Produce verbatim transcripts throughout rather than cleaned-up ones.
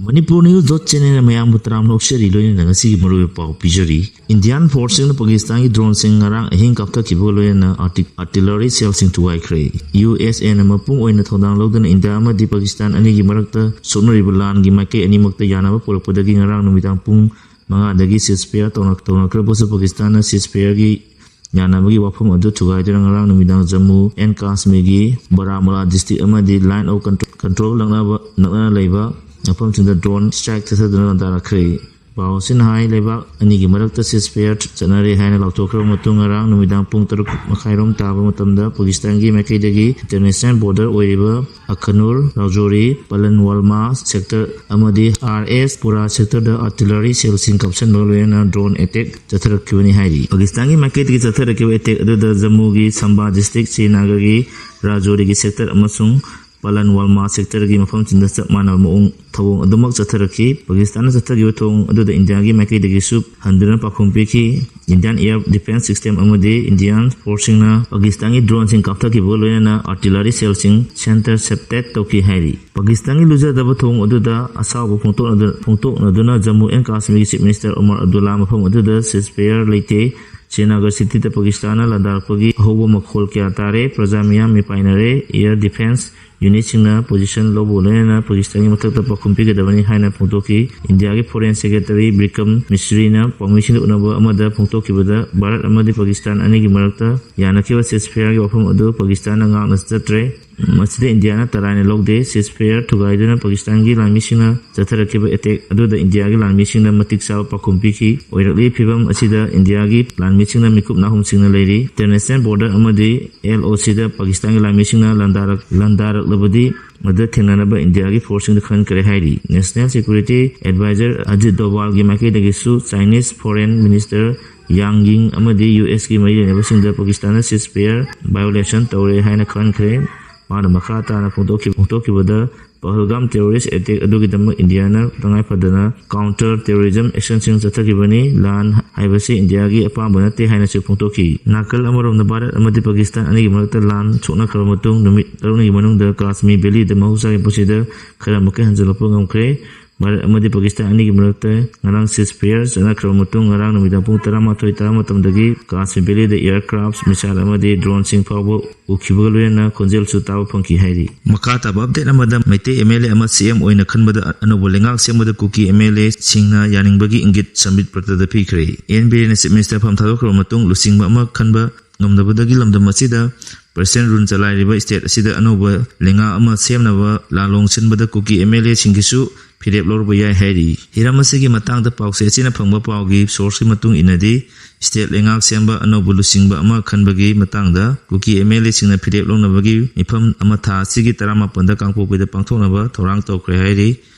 Manipur News dot channel ꯃꯌꯥꯝꯕꯨ ꯇꯔꯥꯝꯅ ꯑꯣꯛꯆꯔꯤ, ꯂꯣꯏꯅꯅ ꯉꯁꯤꯒꯤ ꯃꯔꯨꯑꯣꯏꯕ ꯄꯥꯎ ꯄꯤꯖꯔꯤ꯫ Indian forceꯁꯤꯡꯅ ꯄꯥꯀꯤꯁꯇꯥꯟꯒꯤ droneꯁꯤꯡ ꯉꯔꯥꯡ ꯑꯍꯤꯡ ꯀꯥꯞꯊꯈꯤꯕꯒ ꯂꯣꯏꯅꯅ arti-, artillery shellꯁꯤꯡ ꯊꯨꯒꯥꯏꯈ꯭ꯔꯦ꯫ USAꯅ ꯃꯄꯨꯡ ꯑꯣꯏꯅ ꯊꯧꯗꯥꯡ ꯂꯧꯗꯨꯅ ꯏꯟꯗꯤꯌꯥ ꯑꯃꯗꯤ ꯄꯥꯀꯤꯁꯇꯥꯟ ꯑꯅꯤꯒꯤ ꯃꯔꯛꯇ ꯁꯣꯛꯅꯔꯤꯕ ꯂꯥꯟꯒꯤ ꯃꯥꯏꯀꯩ ꯑꯅꯤꯃꯛꯇ ꯌꯥꯅꯕ ꯄꯨꯔꯛꯄꯗꯒꯤ ꯉꯔꯥꯡ ꯅꯨꯃꯤꯗꯥꯡ ꯄꯨꯡ ꯃꯉꯥꯗꯒꯤ ceasefire ꯇꯧꯅ-, ꯇꯧꯅꯈ꯭ꯔꯕꯁꯨ, ꯄꯥꯀꯤꯁꯇꯥꯟꯅ ceasefireꯒꯤ ꯌꯥꯅꯕꯒꯤ ꯋꯥꯐꯝ ꯑꯗꯨ ꯊꯨꯒꯥꯏꯗꯨꯅ ꯉꯔꯥꯡ ꯅꯨꯃꯤꯗꯥꯡ ꯖꯝꯃꯨ and ꯀꯥꯁꯃꯤꯔꯒꯤ ꯕꯔꯥꯃꯨꯂꯥ district ꯑꯃꯗꯤ line of control, control ꯅꯛꯅꯕ, ꯅꯛꯅꯅ ꯂꯩꯕ ꯃꯐꯝꯁꯤꯡꯗ drone strike ꯆꯠꯊꯗꯨꯅ ꯂꯥꯟꯗꯥꯔꯛꯈ꯭ꯔꯦ꯫ ꯄꯥꯎ ꯑꯁꯤꯅ ꯍꯥꯏ, ꯂꯩꯕꯥꯛ ꯑꯅꯤꯒꯤ ꯃꯔꯛꯇ ceasefire ꯆꯠꯅꯔꯦ ꯍꯥꯏꯅ ꯂꯥꯎꯊꯣꯛꯈ꯭ꯔꯕ ꯃꯇꯨꯡ, ꯉꯔꯥꯡ ꯅꯨꯃꯤꯗꯥꯡ ꯄꯨꯡ ꯇꯔꯨꯛ ꯃꯈꯥꯏꯔꯣꯝ ꯇꯥꯕ ꯃꯇꯝꯗ ꯄꯥꯀꯤꯁꯇꯥꯟꯒꯤ ꯃꯥꯏꯀꯩꯗꯒꯤ international border ꯑꯣꯏꯔꯤꯕ ꯑꯈꯅꯨꯔ, ꯔꯥꯖꯣꯔꯤ, ꯄꯂꯟꯋꯥꯜꯃꯥ sector ꯑꯃꯗꯤ ꯑꯥꯔ ꯑꯦꯁ ꯄꯨꯔꯥ sectorꯗ artillery shellꯁꯤꯡ ꯀꯥꯞꯁꯤꯟꯕꯒ ꯂꯣꯏꯅꯅ drone attack ꯆꯠꯊꯔꯛꯈꯤꯕꯅꯤ ꯍꯥꯏꯔꯤ꯫ ꯄꯥꯀꯤꯁꯇꯥꯟꯒꯤ ꯃꯥꯏꯀꯩꯗꯒꯤ ꯆꯠꯊꯔꯛꯈꯤꯕ attack ꯑꯗꯨꯗ ꯖꯝꯃꯨꯒꯤ ꯁꯝꯕꯥ district, ꯁ꯭ꯔꯤꯅꯒꯔꯒꯤ ꯔꯥꯖꯣꯔꯤꯒꯤ sector ꯑꯃꯁꯨꯡ ꯄꯂꯟꯋꯥꯜꯃꯥ sectorꯒꯤ ꯃꯐꯝꯁꯤꯡꯗ ꯆꯞ ꯃꯥꯟꯅꯕ ꯃꯑꯣꯡ ꯊꯧꯑꯣꯡ ꯑꯗꯨꯃꯛ ꯆꯠꯊꯔꯛꯈꯤ꯫ ꯄꯥꯀꯤꯁꯇꯥꯟꯅ ꯆꯠꯊꯈꯤꯕ ꯊꯧꯑꯣꯡ ꯑꯗꯨꯗ ꯏꯟꯗꯤꯌꯥꯒꯤ ꯃꯥꯏꯀꯩꯗꯒꯤꯁꯨ ꯍꯟꯗꯨꯅ ꯄꯥꯎꯈꯨꯝ ꯄꯤꯈꯤ꯫ Indian air defence system ꯑꯃꯗꯤ Indian forceꯁꯤꯡꯅ ꯄꯥꯀꯤꯁꯇꯥꯟꯒꯤ droneꯁꯤꯡ ꯀꯥꯞꯊꯈꯤꯕꯒ ꯂꯣꯏꯅꯅ artillery shellꯁꯤꯡ center ꯁꯦꯞꯇꯦꯠ ꯇꯧꯈꯤ ꯍꯥꯏꯔꯤ꯫ ꯄꯥꯀꯤꯁꯇꯥꯟꯒꯤ ꯂꯨꯖꯗꯕ ꯊꯧꯑꯣꯡ ꯑꯗꯨꯗ ꯑꯁꯥꯎꯕ ꯐꯣꯡꯗꯣꯛꯅꯗꯨ-, ꯐꯣꯡꯗꯣꯛꯅꯗꯨꯅ Jammu and ꯀꯥꯁꯃꯤꯔꯒꯤ Chief Minister Umar Abdulla ꯃꯐꯝ ꯑꯗꯨꯗ ceasefire ꯂꯩꯇꯦ꯫ ꯁ꯭ꯔꯤꯅꯒꯔ cityꯗ ꯄꯥꯀꯤꯁꯇꯥꯟꯅ ꯂꯥꯟꯗꯥꯔꯛꯄꯒꯤ ꯑꯍꯧꯕ ꯃꯈꯣꯜ ꯀꯌꯥ ꯇꯥꯔꯦ꯫ ꯄ꯭ꯔꯖꯥ ꯃꯤꯌꯥꯝ ꯃꯤꯄꯥꯏꯅꯔꯦ꯫ Air defence unitꯁꯤꯡꯅ position ꯂꯧꯕꯒ ꯂꯣꯏꯅꯅ ꯄꯥꯀꯤꯁꯇꯥꯟꯒꯤ ꯃꯊꯛꯇ ꯄꯥꯎꯈꯨꯝ ꯄꯤꯒꯗꯕꯅꯤ ꯍꯥꯏꯅ ꯐꯣꯡꯗꯣꯛꯈꯤ꯫ ꯏꯟꯗꯤꯌꯥꯒꯤ Foreign Secretary ꯕꯤꯀ꯭ꯔꯝ ꯃꯤꯁ꯭ꯔꯤꯅ ꯄꯥꯎꯃꯤꯁꯤꯡꯗ ꯎꯠꯅꯕ ꯑꯃꯗ ꯐꯣꯡꯗꯣꯛꯈꯤꯕꯗ, ꯚꯥꯔꯠ ꯑꯃꯗꯤ ꯄꯥꯀꯤꯁꯇꯥꯟ ꯑꯅꯤꯒꯤ ꯃꯔꯛꯇ ꯌꯥꯅꯈꯤꯕ ceasefireꯒꯤ ꯋꯥꯐꯝ ꯑꯗꯨ ꯄꯥꯀꯤꯁꯇꯥꯟꯅ ꯉꯥꯛꯅ ꯆꯠꯇ꯭ꯔꯦ꯫ ꯃꯁꯤꯗ ꯏꯟꯗꯤꯌꯥꯅ ꯇꯔꯥꯏꯅ ꯂꯧꯗꯦ꯫ Ceasefire ꯊꯨꯒꯥꯏꯗꯨꯅ ꯄꯥꯀꯤꯁꯇꯥꯟꯒꯤ ꯂꯥꯟꯃꯤꯁꯤꯡꯅ ꯆꯠꯊꯔꯛꯈꯤꯕ attack ꯑꯗꯨꯗ ꯏꯟꯗꯤꯌꯥꯒꯤ ꯂꯥꯟꯃꯤꯁꯤꯡꯅ ꯃꯇꯤꯛ ꯆꯥꯕ ꯄꯥꯎꯈꯨꯝ ꯄꯤꯈꯤ꯫ ꯑꯣꯏꯔꯛꯂꯤꯕ ꯐꯤꯕꯝ ꯑꯁꯤꯗ ꯏꯟꯗꯤꯌꯥꯒꯤ ꯂꯥꯟꯃꯤꯁꯤꯡꯅ ꯃꯤꯀꯨꯞ ꯅꯥꯍꯨꯝꯁꯤꯡꯅ ꯂꯩꯔꯤ꯫ International border ꯑꯃꯗꯤ LOCꯗ ꯄꯥꯀꯤꯁꯇꯥꯟꯒꯤ ꯂꯥꯟꯃꯤꯁꯤꯡꯅ ꯂꯥꯟꯗꯥꯔꯛ-, ꯂꯥꯟꯗꯥꯔꯛꯂꯕꯗꯤ ꯃꯗꯨ ꯊꯦꯡꯅꯅꯕ ꯏꯟꯗꯤꯌꯥꯒꯤ forceꯁꯤꯡꯗ ꯈꯟꯈ꯭ꯔꯦ ꯍꯥꯏꯔꯤ꯫ National Security Advisor Ajit ꯗꯣꯚꯥꯜꯒꯤ ꯃꯥꯏꯀꯩꯗꯒꯤꯁꯨ Chinese Foreign Minister ꯌꯥꯡ ꯌꯤꯡ ꯑꯃꯗꯤ USꯀꯤ ꯃꯔꯤ ꯂꯩꯅꯕꯁꯤꯡꯗ ꯄꯥꯀꯤꯁꯇꯥꯟꯅ ceasefire violation ꯇꯧꯔꯦ ꯍꯥꯏꯅ ꯈꯟꯈ꯭ꯔꯦ꯫ ꯃꯥꯅ ꯃꯈꯥ ꯇꯥꯅ ꯐꯣꯡꯗꯣꯛꯈꯤ-, ꯐꯣꯡꯗꯣꯛꯈꯤꯕꯗ, ꯄꯍꯜꯒꯥꯝ terrorist attack ꯑꯗꯨꯒꯤꯗꯃꯛ ꯏꯟꯗꯤꯌꯥꯅ ꯇꯉꯥꯏ ꯐꯗꯅ counter terrorism actionꯁꯤꯡ ꯆꯠꯊꯈꯤꯕꯅꯤ꯫ ꯂꯥꯟ ꯍꯥꯏꯕꯁꯤ ꯏꯟꯗꯤꯌꯥꯒꯤ ꯑꯄꯥꯝꯕ ꯅꯠꯇꯦ ꯍꯥꯏꯅꯁꯨ ꯐꯣꯡꯗꯣꯛꯈꯤ꯫ ꯅꯥꯀꯜ ꯑꯃꯔꯣꯝꯗ, ꯚꯥꯔꯠ ꯑꯃꯗꯤ ꯄꯥꯀꯤꯁꯇꯥꯟ ꯑꯅꯤꯒꯤ ꯃꯔꯛꯇ ꯂꯥꯟ ꯁꯣꯛꯅꯈ꯭ꯔꯕ ꯃꯇꯨꯡ ꯅꯨꯃꯤꯠ ꯇꯔꯨꯛꯅꯤꯒꯤ ꯃꯅꯨꯡꯗ ꯀꯥꯁꯃꯤꯔ valleyꯗ ꯃꯍꯧꯁꯥꯒꯤ ꯄꯨꯟꯁꯤꯗ ꯈꯔ ꯃꯈꯩ ꯍꯟꯖꯤꯜꯂꯛꯄ ꯉꯝꯈ꯭ꯔꯦ꯫ ꯚꯥꯔꯠ ꯑꯃꯗꯤ ꯄꯥꯀꯤꯁꯇꯥꯟ ꯑꯅꯤꯒꯤ ꯃꯔꯛꯇ ꯉꯔꯥꯡ ceasefire ꯆꯠꯅꯈ꯭ꯔꯕ ꯃꯇꯨꯡ, ꯉꯔꯥꯡ ꯅꯨꯃꯤꯗꯥꯡ ꯄꯨꯡ ꯇꯔꯥꯃꯥꯊꯣꯏ ꯇꯔꯥ ꯃꯇꯝꯗꯒꯤ ꯀꯥꯁꯃꯤꯔ ꯚꯦꯂꯤꯗ aircraft, missile ꯑꯃꯗꯤ droneꯁꯤꯡ ꯐꯥꯎꯕ ꯎꯈꯤꯕꯒ ꯂꯣꯏꯅꯅ ꯈꯣꯟꯖꯦꯜꯁꯨ ꯇꯥꯕ ꯐꯪꯈꯤ ꯍꯥꯏꯔꯤ꯫ ꯃꯈꯥ ꯇꯥꯕ update ꯑꯃꯗ, ꯃꯩꯇꯩ MLA ꯑꯃ CM ꯑꯣꯏꯅ ꯈꯟꯕꯗ ꯑꯅꯧꯕ ꯂꯩꯉꯥꯛ ꯁꯦꯝꯕꯗ ꯀꯨꯀꯤ MLAꯁꯤꯡꯅ ꯌꯥꯅꯤꯡꯕꯒꯤ ꯏꯪꯒꯤꯠ ꯁꯝꯕꯤꯠ ꯄ꯭ꯔꯇꯗ ꯄꯤꯈ꯭ꯔꯦ꯫ ꯑꯦꯟ ꯕꯤꯔꯦꯟꯅ Chief Minister ꯐꯝ ꯊꯥꯗꯣꯛꯈ꯭ꯔꯕ ꯃꯇꯨꯡ ꯂꯨꯆꯤꯡꯕ ꯑꯃ ꯈꯟꯕ ꯉꯝꯗꯕꯗꯒꯤ ꯂꯝꯗꯝ ꯑꯁꯤꯗ President Rule ꯆꯂꯥꯏꯔꯤꯕ state ꯑꯁꯤꯗ ꯑꯅꯧꯕ ꯂꯩꯉꯥꯛ ꯑꯃ ꯁꯦꯝꯅꯕ ꯂꯥꯂꯣꯡ ꯁꯤꯟꯕꯗ ꯀꯨꯀꯤ MLAꯁꯤꯡꯒꯤꯁꯨ ꯐꯤꯔꯦꯞ ꯂꯧꯔꯨꯕ ꯌꯥꯏ ꯍꯥꯏꯔꯤ꯫ ꯍꯤꯔꯝ ꯑꯁꯤꯒꯤ ꯃꯇꯥꯡꯗ ꯄꯥꯎꯆꯦ ꯑꯁꯤꯅ ꯐꯪꯕ ꯄꯥꯎꯒꯤ sourceꯀꯤ ꯃꯇꯨꯡ ꯏꯟꯅꯗꯤ, state ꯂꯩꯉꯥꯛ ꯁꯦꯝꯕ ꯑꯅꯧꯕ ꯂꯨꯆꯤꯡꯕ ꯑꯃ ꯈꯟꯕꯒꯤ ꯃꯇꯥꯡꯗ ꯀꯨꯀꯤ MLAꯁꯤꯡꯅ ꯐꯤꯔꯦꯞ ꯂꯧꯅꯕꯒꯤ ꯃꯤꯐꯝ ꯑꯃ ꯊꯥ ꯑꯁꯤꯒꯤ ꯇꯔꯥꯃꯥꯄꯟꯗ ꯀꯥꯡꯄꯣꯛꯄꯤꯗ ꯄꯥꯡꯊꯣꯛꯅꯕ ꯊꯧꯔꯥꯡ ꯇꯧꯈ꯭ꯔꯦ ꯍꯥꯏꯔꯤ꯫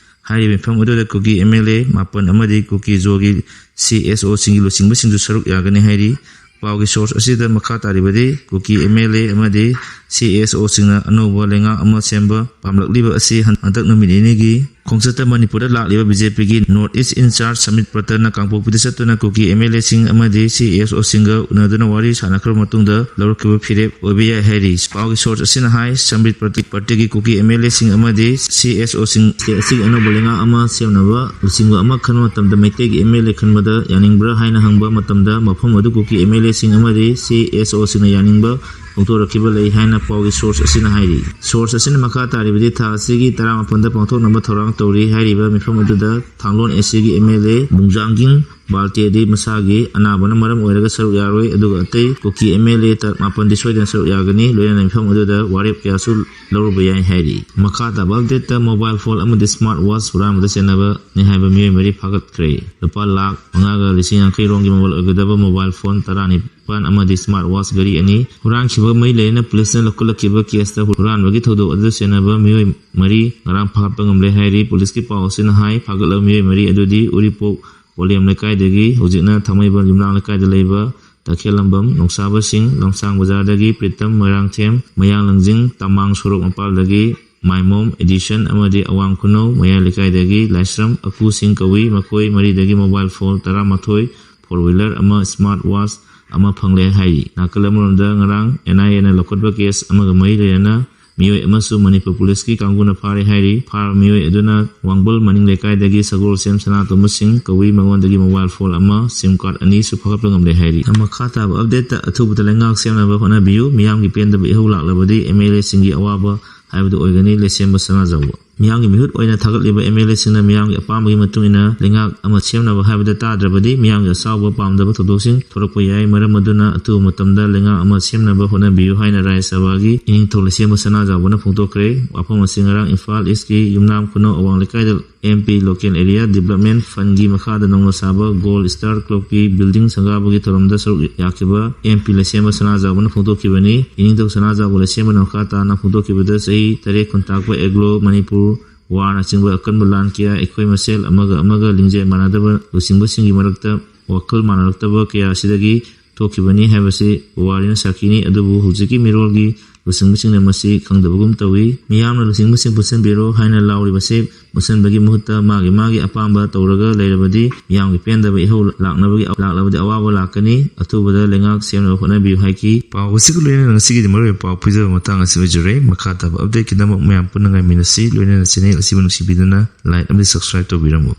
ꯍꯥꯏꯔꯤꯕ ꯃꯤꯐꯝ ꯑꯗꯨꯗ ꯀꯨꯀꯤ MLA ꯃꯥꯄꯟ ꯑꯃꯗꯤ ꯀꯨꯀꯤ ꯖꯣꯒꯤ CSOꯁꯤꯡꯒꯤ ꯂꯨꯆꯤꯡꯕꯁꯤꯡꯁꯨ ꯁꯔꯨꯛ ꯌꯥꯒꯅꯤ ꯍꯥꯏꯔꯤ꯫ ꯄꯥꯎꯒꯤ source ꯑꯁꯤꯗ ꯃꯈꯥ ꯇꯥꯔꯤꯕꯗꯤ, ꯀꯨꯀꯤ MLA ꯑꯃꯗꯤ CSOꯁꯤꯡꯅ ꯑꯅꯧꯕ ꯂꯩꯉꯥꯛ ꯑꯃ ꯁꯦꯝꯕ ꯄꯥꯝꯂꯛꯂꯤꯕ ꯑꯁꯤ ꯍꯟ-, ꯍꯟꯗꯛ ꯅꯨꯃꯤꯠ ꯅꯤꯅꯤꯒꯤ ꯈꯣꯡꯆꯠꯇ ꯃꯅꯤꯄꯨꯔꯗ ꯂꯥꯛꯂꯤꯕ BJPꯒꯤ North East in charge Sambit ꯄ꯭ꯔꯇꯅ ꯀꯥꯡꯄꯣꯛꯄꯤꯗ ꯆꯠꯇꯨꯅ ꯀꯨꯀꯤ MLAꯁꯤꯡ ꯑꯃꯗꯤ CSOꯁꯤꯡꯒ ꯎꯅꯗꯨꯅ ꯋꯥꯔꯤ ꯁꯥꯟꯅꯈ꯭ꯔꯕ ꯃꯇꯨꯡꯗ ꯂꯧꯔꯛꯈꯤꯕ ꯐꯤꯔꯦꯞ ꯑꯣꯏꯕ ꯌꯥꯏ ꯍꯥꯏꯔꯤ꯫ ꯄꯥꯎꯒꯤ source ꯑꯁꯤꯅ ꯍꯥꯏ, ꯁꯃꯤꯠ ꯄ꯭ꯔꯇ-, ꯄ꯭ꯔꯇꯒꯤ ꯀꯨꯀꯤ MLAꯁꯤꯡ ꯑꯃꯗꯤ CSOꯁꯤꯡ state ꯑꯁꯤꯒꯤ ꯑꯅꯧꯕ ꯂꯩꯉꯥꯛ ꯑꯃ ꯁꯦꯝꯅꯕ ꯂꯨꯆꯤꯡꯕ ꯑꯃ ꯈꯟꯕ ꯃꯇꯝꯗ ꯃꯩꯇꯩꯒꯤ MLA ꯈꯟꯕꯗ ꯌꯥꯅꯤꯡꯕ꯭ꯔꯥ ꯍꯥꯏꯅ ꯍꯪꯕ ꯃꯇꯝꯗ ꯃꯐꯝ ꯑꯗꯨ ꯀꯨꯀꯤ MLAꯁꯤꯡ ꯑꯃꯗꯤ CSOꯁꯤꯡꯅ ꯌꯥꯅꯤꯡꯕ ꯐꯣꯡꯗꯣꯔꯛꯈꯤꯕ ꯂꯩ ꯍꯥꯏꯅ ꯄꯥꯎꯒꯤ source ꯑꯁꯤꯅ ꯍꯥꯏꯔꯤ꯫ Source ꯑꯁꯤꯅ ꯃꯈꯥ ꯇꯥꯔꯤꯕꯗꯤ, ꯊꯥ ꯑꯁꯤꯒꯤ ꯇꯔꯥꯃꯥꯄꯟꯗ ꯄꯥꯡꯊꯣꯛꯅꯕ ꯊꯧꯔꯥꯡ ꯇꯧꯔꯤ ꯍꯥꯏꯔꯤꯕ ꯃꯤꯐꯝ ꯑꯗꯨꯗ ꯊꯥꯡꯂꯣꯟ ACꯒꯤ MLA ꯕꯨꯡꯖꯥꯡꯒꯤꯡ ꯕꯥꯜꯇꯦꯗꯤ ꯃꯁꯥꯒꯤ ꯑꯅꯥꯕꯅ ꯃꯔꯝ ꯑꯣꯏꯔꯒ ꯁꯔꯨꯛ ꯌꯥꯔꯣꯏ, ꯑꯗꯨꯒ ꯑꯇꯩ ꯀꯨꯀꯤ MLA ꯇ-, ꯃꯥꯄꯟꯗꯤ ꯁꯣꯏꯗꯅ ꯁꯔꯨꯛ ꯌꯥꯒꯅꯤ꯫ ꯂꯣꯏꯅꯅ ꯃꯤꯐꯝ ꯑꯗꯨꯗ ꯋꯥꯔꯦꯞ ꯀꯌꯥꯁꯨ ꯂꯧꯔꯨꯕ ꯌꯥꯏ ꯍꯥꯏꯔꯤ꯫ ꯃꯈꯥ ꯇꯥꯕ updateꯇ, mobile phone ꯑꯃꯗꯤ smart watch ꯍꯨꯔꯥꯟꯕꯗ ꯆꯦꯟꯅꯕꯅꯤ ꯍꯥꯏꯕ ꯃꯤꯑꯣꯏ ꯃꯔꯤ ꯐꯥꯒꯠꯈ꯭ꯔꯦ꯫ ꯂꯨꯄꯥ ꯂꯥꯈ ꯃꯉꯥꯒ ꯂꯤꯁꯤꯡ ꯌꯥꯡꯈꯩ ꯔꯣꯝꯒꯤ ꯃꯃꯜ ꯑꯣꯏꯒꯗꯕ mobile phone ꯇꯔꯥꯅꯤꯄꯥꯟ ꯑꯃꯗꯤ smart watch ꯘꯔꯤ ꯑꯅꯤ ꯍꯨꯔꯥꯟꯈꯤꯕꯒ ꯃꯔꯤ ꯂꯩꯅꯅ ꯄꯨꯂꯤꯁꯅ ꯂꯧꯈꯠꯂꯛꯈꯤꯕ caseꯇ ꯍꯨꯔꯥꯟꯕꯒꯤ ꯊꯧꯗꯣꯛ ꯑꯗꯨꯗ ꯆꯦꯟꯅꯕ ꯃꯤꯑꯣꯏ ꯃꯔꯤ ꯉꯔꯥꯡ ꯐꯥꯒꯠꯄ ꯉꯝꯂꯦ ꯍꯥꯏꯔꯤ꯫ ꯄꯨꯂꯤꯁꯀꯤ ꯄꯥꯎ ꯑꯁꯤꯅ ꯍꯥꯏ, ꯐꯥꯒꯠꯂꯕ ꯃꯤꯑꯣꯏ ꯃꯔꯤ ꯑꯗꯨꯗꯤ ꯎꯔꯤꯄꯣꯛ ꯄꯣꯂꯦꯝ ꯂꯩꯀꯥꯏꯗꯒꯤ, ꯍꯧꯖꯤꯛꯅ ꯊꯥꯡꯃꯩꯕꯟ ꯌꯨꯝꯅꯥꯝ ꯂꯩꯀꯥꯏꯗ ꯂꯩꯕ ꯇꯈꯦꯜꯂꯝꯕꯝ ꯅꯣꯡꯁꯥꯕꯁꯤꯡ, ꯂꯝꯁꯥꯡ ꯕꯖꯥꯔꯗꯒꯤ ꯄ꯭ꯔꯤꯇꯝ ꯃꯣꯏꯔꯥꯡꯊꯦꯝ, ꯃꯌꯥꯡꯂꯪꯖꯤꯡ ꯇꯃꯥꯡ ꯁꯣꯔꯣꯛ ꯃꯄꯥꯜꯗꯒꯤ ꯃꯥꯏꯃꯣꯝ ꯑꯦꯗꯤꯁꯟ ꯑꯃꯗꯤ ꯑꯋꯥꯡ ꯈꯨꯅꯧ ꯃꯌꯥꯏ ꯂꯩꯀꯥꯏꯗꯒꯤ ꯂꯥꯏꯁ꯭ꯔꯝ ꯑꯀꯨꯁꯤꯡ ꯀꯧꯏ꯫ ꯃꯈꯣꯏ ꯃꯔꯤꯗꯒꯤ mobile phone ꯇꯔꯥꯃꯥꯊꯣꯏ, four wheeler ꯑꯃ, smart watch ꯑꯃ ꯐꯪꯂꯦ ꯍꯥꯏꯔꯤ꯫ ꯅꯥꯀꯜ ꯑꯃꯔꯣꯝꯗ, ꯉꯔꯥꯡ NIAꯅ ꯂꯧꯈꯠꯄ case ꯑꯃꯒ ꯃꯔꯤ ꯂꯩꯅꯅ ꯃꯤꯑꯣꯏ ꯑꯃꯁꯨ ꯃꯅꯤꯄꯨꯔ ꯄꯨꯂꯤꯁꯀꯤ ꯀꯥꯡꯕꯨꯅ ꯐꯥꯔꯦ ꯍꯥꯏꯔꯤ꯫ ꯐꯥꯔꯕ ꯃꯤꯑꯣꯏ ꯑꯗꯨꯅ ꯋꯥꯡꯕꯜ ꯃꯅꯤꯡ ꯂꯩꯀꯥꯏꯗꯒꯤ ꯁꯒꯣꯜꯁꯦꯝ ꯁꯅꯥꯇꯣꯝꯕ ꯁꯤꯡ ꯀꯧꯏ꯫ ꯃꯉꯣꯟꯗꯒꯤ ꯃꯣꯕꯥꯏꯜ ꯐꯣꯟ ꯑꯃ, ꯁꯤꯝ ꯀꯥꯔꯗ ꯑꯅꯤꯁꯨ ꯐꯥꯒꯠꯄ ꯉꯝꯂꯦ ꯍꯥꯏꯔꯤ꯫ ꯃꯈꯥ ꯇꯥꯕ ꯑꯞꯗꯦꯠꯇ ꯑꯊꯨꯕꯗ ꯂꯩꯉꯥꯛ ꯁꯦꯝꯅꯕ ꯍꯣꯠꯅꯕꯤꯌꯨ꯫ ꯃꯤꯌꯥꯝꯒꯤ ꯄꯦꯟꯗꯕ ꯏꯍꯧ ꯂꯥꯛꯂꯕꯗꯤ ꯑꯦꯝ ꯑꯦꯜ ꯑꯦꯁꯤꯡꯒꯤ ꯑꯋꯥꯕ ꯍꯥꯏꯕꯗꯨ ꯑꯣꯏꯒꯅꯤ꯫ ꯂꯩꯁꯦꯝꯕ ꯁꯅꯥꯖꯥꯎꯕ꯫ ꯃꯤꯌꯥꯝꯒꯤ ꯃꯤꯍꯨꯠ ꯑꯣꯏꯅ ꯊꯥꯒꯠꯂꯤꯕ ꯑꯦꯝ ꯑꯦꯜ ꯑꯦꯁꯤꯡꯅ ꯃꯤꯌꯥꯝꯒꯤ ꯑꯄꯥꯝꯕꯒꯤ ꯃꯇꯨꯡ ꯏꯟꯅ ꯂꯩꯉꯥꯛ ꯑꯃ ꯁꯦꯝꯅꯕ ꯍꯥꯏꯕꯗ ꯇꯥꯗ꯭ꯔꯕꯗꯤ ꯃꯤꯌꯥꯝꯒꯤ ꯑꯆꯥꯎꯕ ꯄꯥꯝꯗꯕ ꯊꯧꯗꯣꯛꯁꯤꯡ ꯊꯣꯛꯂꯛꯄ ꯌꯥꯏ꯫ ꯃꯔꯝ ꯑꯗꯨꯅ ꯑꯊꯨꯕ ꯃꯇꯝꯗ ꯂꯩꯉꯥꯛ ꯑꯃ ꯁꯦꯝꯅꯕ ꯍꯣꯠꯅꯕꯤꯌꯨ ꯍꯥꯏꯅ ꯔꯥꯖ꯭ꯌ ꯁꯚꯥꯒꯤ ꯏꯅꯤꯡꯊꯧ ꯂꯩꯁꯦꯝꯕ ꯁꯅꯥꯖꯥꯎꯕꯅ ꯐꯣꯡꯗꯣꯛꯈ꯭ꯔꯦ꯫ ꯋꯥꯐꯝ ꯑꯁꯤ ꯉꯔꯥꯡ ꯏꯝꯐꯥꯜ ꯏꯁꯀꯤ ꯌꯨꯝꯅꯥꯝ ꯈꯨꯅꯧ ꯑꯋꯥꯡ ꯂꯩꯀꯥꯏꯗ M P local area development ꯐꯟꯒꯤ ꯃꯈꯥꯗ ꯅꯧꯅ ꯁꯥꯕ ꯒꯣꯜ ꯁ꯭ꯇꯥꯔ ꯀ꯭ꯂꯕꯀꯤ ꯕꯤꯜꯗꯤꯡ ꯁꯪꯒꯥꯕꯒꯤ ꯊꯧꯔꯝꯗ ꯁꯔꯨꯛ ꯌꯥꯈꯤꯕ ꯑꯦꯝ ꯄꯤ ꯂꯩꯁꯦꯝꯕ ꯁꯅꯥꯖꯥꯎꯕꯅ ꯐꯣꯡꯗꯣꯛꯈꯤꯕꯅꯤ꯫ ꯏꯅꯤꯡꯊꯧ ꯁꯅꯥꯖꯥꯎꯕ ꯂꯩꯁꯦꯝꯕꯅ ꯃꯈꯥ ꯇꯥꯅ ꯐꯣꯡꯗꯣꯛꯈꯤꯕꯗ ꯆꯍꯤ ꯇꯔꯦꯠ ꯈꯨꯟꯇꯥꯛꯄ ꯑꯦꯒ꯭ꯂꯣ ꯃꯅꯤꯄꯨꯔ ꯋꯥꯔꯅꯆꯤꯡꯕ ꯑꯀꯟꯕ ꯂꯥꯟ ꯀꯌꯥ, ꯑꯩꯈꯣꯏ ꯃꯁꯦꯜ ꯑꯃꯒ ꯑꯃꯒ ꯂꯤꯡꯖꯦꯜ ꯃꯥꯟꯅꯗꯕ ꯂꯨꯆꯤꯡꯕꯁꯤꯡꯒꯤ ꯃꯔꯛꯇ ꯋꯥꯈꯜ ꯃꯥꯟꯅꯔꯛꯇꯕ ꯀꯌꯥ ꯑꯁꯤꯗꯒꯤ ꯊꯣꯛꯈꯤꯕꯅꯤ ꯍꯥꯏꯕꯁꯤ ꯄꯨꯋꯥꯔꯤꯅ ꯁꯥꯈꯤꯅꯤ꯫ ꯑꯗꯨꯕꯨ ꯍꯧꯖꯤꯛꯀꯤ ꯃꯤꯔꯣꯜꯒꯤ ꯂꯨꯆꯤꯡꯕꯁꯤꯡꯅ ꯃꯁꯤ ꯈꯪꯗꯕꯒꯨꯝ ꯇꯧꯏ꯫ ꯃꯤꯌꯥꯝꯅ ꯂꯨꯆꯤꯡꯕꯁꯤꯡ ꯄꯨꯟꯁꯤꯟꯕꯤꯔꯣ ꯍꯥꯏꯅ ꯂꯥꯎꯔꯤꯕꯁꯤ ꯄꯨꯟꯁꯤꯟꯕꯒꯤ ꯃꯍꯨꯠꯇ ꯃꯥꯒꯤ ꯃꯥꯒꯤ ꯑꯄꯥꯝꯕ ꯇꯧꯔꯒ ꯂꯩꯔꯕꯗꯤ ꯃꯤꯌꯥꯝꯒꯤ ꯄꯦꯟꯗꯕ ꯏꯍꯧ ꯂꯥꯛꯅꯕꯒꯤ, ꯂꯥꯛꯂꯕꯗꯤ ꯑꯋꯥꯕ ꯂꯥꯛꯀꯅꯤ꯫ ꯑꯊꯨꯕꯗ ꯂꯩꯉꯥꯛ ꯁꯦꯝꯅꯕ ꯍꯣꯠꯅꯕꯤꯌꯨ ꯍꯥꯏꯈꯤ꯫ ꯄꯥꯎ ꯑꯁꯤꯒ ꯂꯣꯏꯅꯅ ꯉꯁꯤꯒꯤꯗꯤ ꯃꯔꯨꯑꯣꯏꯕ ꯄꯥꯎ ꯄꯤꯖꯕ ꯃꯇꯥꯡ ꯑꯁꯤ ꯑꯣꯏꯖꯔꯦ꯫ ꯃꯈꯥ ꯇꯥꯕ ꯑꯞꯗꯦꯠꯀꯤꯗꯃꯛ ꯃꯌꯥꯝ ꯄꯨꯟꯅ ꯉꯥꯏꯃꯤꯟꯅꯁꯤ꯫ ꯂꯣꯏꯅꯅ ꯆꯦꯅꯦꯜ ꯑꯁꯤꯕꯨ ꯅꯨꯡꯁꯤꯕꯤꯗꯨꯅ ꯂꯥꯏꯛ ꯑꯃꯗꯤ ꯁꯕꯁꯀ꯭ꯔꯥꯏꯕ ꯇꯧꯕꯤꯔꯝꯃꯨ꯫